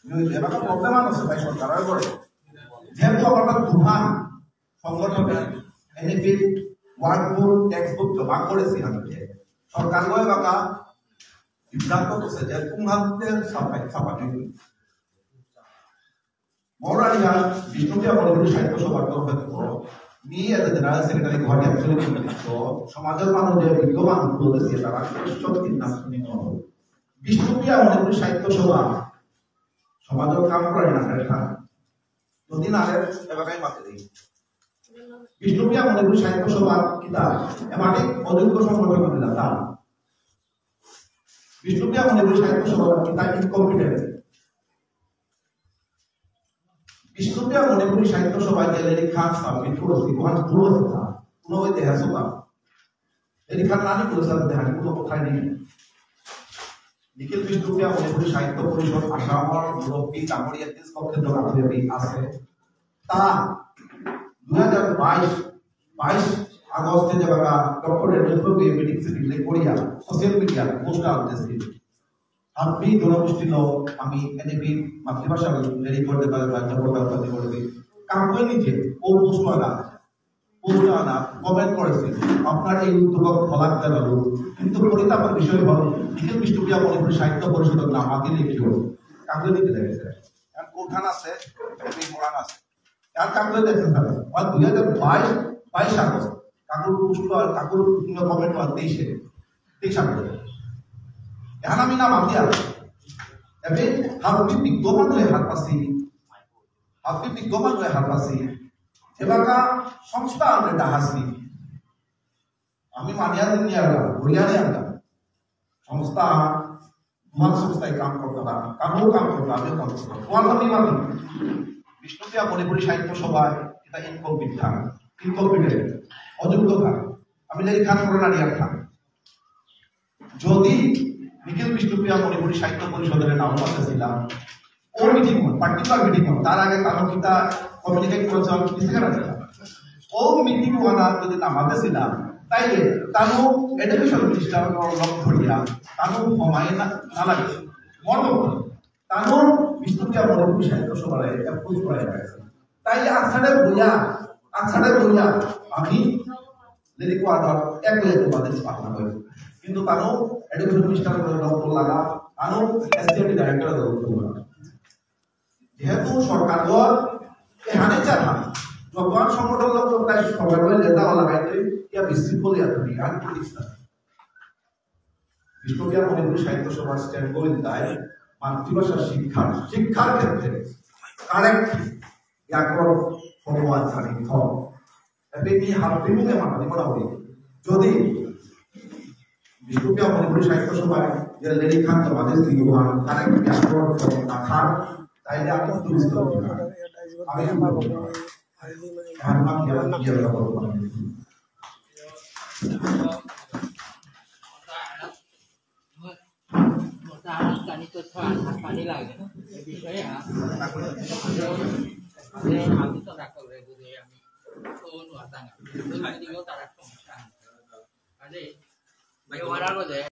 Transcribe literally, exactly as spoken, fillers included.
কিন্তু এবাকা প্রবলেম আছে ভাই সরকারর করে। যেহেতু আমরা দুহান সংগঠনে এনইপি ওয়ার্কবুক, টেক্সটবুক জমা করেছি আমি, সরকারও এবাকা বিভ্রান্ত করছে যে কোন হাতে ছাপাই, ছাপানি। মরারিয়া বিষ্ণুপ্রিয়া মণিপুরী সাহিত্য সভার তরফে তো me as a general secretary Guwahati actually তো সমাজর মানু যে বিজ্ঞ মানু বলেছে তারা সত্যি না শুনি মনে হয়। বিষ্ণুপ্রিয়া মণিপুরী সাহিত্য সভা সমাজর কাম করে না এটা। যদি না রে, এবাকাই মাতে দেই। বিষ্ণুপ্রিয়া মণিপুরী সাহিত্য সভা কিতা এমাটি অযোগ্য সংগঠন হইলা তা। বিষ্ণুপ্রিয়া মণিপুরী সাহিত্য সভা কিতা ইনকম্পিটেন্ট। বিষ্ণুপ্রিয়া মণিপুরী সাহিত্য সভায় যে লেরিক খান সাবমিট করেছে, ওখানে ভুল আছে তা, কোনো ওই দেখা সোতা। লেরিক খান নানি করেছে, আর দেখানি কোনো কথাই নেই। নিখিল বিষ্ণুপ্রিয়া মণিপুরী সাহিত্য পরিষদ আসামর মুরব্বী ডাঙরিয়া তিস কক্ষেত্র রাখতে আছে। তা দুই হাজার বাইশ, বাইশ আগস্টে যেবাকা ডক্টর রেডুসবাবু এই মিটিং সিটিং লে করিয়া সোশ্যাল মিডিয়া পোস্ট আনতেছি। আপনি জনগোষ্ঠী লো আমি এনইপি মাতৃভাষা লেরিক করতে পারে, বাধ্য করতে পারে, করতে পারে। কারণ ওই নিজে ও পোস্ট করা, পোস্ট আনা, কমেন্ট করেছে। আপনার এই উদ্যোগ ফলাক জানালো। কিন্তু পরিতাপের বিষয় হলো, নিখিল বিষ্ণুপ্রিয়া মণিপুরী সাহিত্য পরিষদের নাম আগে লিখিও। কাকে লিখে লেগেছে? এখন কোনখান আছে? এই মরান আছে। আর কাকে দেখতে পারে? আর দুই হাজার বাইশ, বাইশ আগস্ট। কাকুর পোস্ট আর কাকুর কমেন্ট আর তেইশে, তেইশ আগস্ট। এখন আমি না মাতিয়া। এবে হাবি বিজ্ঞমান হয়ে হাত পাচ্ছি। হাবি বিজ্ঞমান হয়ে হাত পাচ্ছি। এবাকা সংস্থা আমরা ডাহাসি। আমি মানিয়া দিন নিয়ে আলাম, ঘুরিয়া নিয়ে আলাম। সংস্থা, তোমার সংস্থায় কাম করতে পারে, কামও কাম করতে, আমিও কাম করতে পারি। তোমার মধ্যে ইমান নেই। বিষ্ণুপ্রিয়া মণিপুরী সাহিত্য সভায় এটা ইনকম্পিট থাক, ইনকম্পিটেন্ট, অযোগ্য থাক। আমি লেরিক খান করে নাড়িয়া থাক। যদি নিখিল বিষ্ণুপ্রিয়া মণিপুরী সাহিত্য পরিষদের নাম পাতেছিলাম, ও মিটিং হল, পার্টিকুলার মিটিং হল, তার আগে তার কিতা কমিউনিকেট করেছে, আমি কিছু জানা যায় না। ও মিটিং ওয়ানা যদি না মাতেছিলাম, তাইলে তানু এডুকেশন মিনিস্টার লগ ধরিয়া, তানু সময় না, না লাগে। মনে হয়, তানু বিষ্ণুপ্রিয়া মণিপুরী সাহিত্য সভায় অ্যাপ্রোচ করা যায়। তাইলে আকসারে বইয়া, আকসারে বইয়া, আমি যদি কোয়ার্টার এক লেগে তোমাদের পাঠানো হয়। কিন্তু তানু এডুকেশন মিনিস্টার করে ডক্টর লাগা, তানু এসসিআরটি ডাইরেক্টর করে ডক্টর লাগা। যেহেতু সরকার দল এখানে চালা, যখন সংগঠন দল তাই সরকার দল লেদা লাগাইতে ইয়া বিশৃঙ্খল ইয়া তুমি আর কি দিস না। বিষ্ণুপ্রিয়া মণিপুরী সাহিত্য সভার স্ট্যান্ড গোয়েন্দায় মাতৃভাষা শিক্ষা, শিক্ষার ক্ষেত্রে কারেক্ট ইয়াকর ফরওয়ার্ড জানি থ। এবে কি হাবিমুখে মাতানি করা হবে? যদি বিষ্ণুপ্রিয়া মণিপুরী সাহিত্য সভায় যে লেরিক খান তোমাদের দিগুহান কারেক্ট ইয়াকর না থার, তাইলে আমি তুমি আমি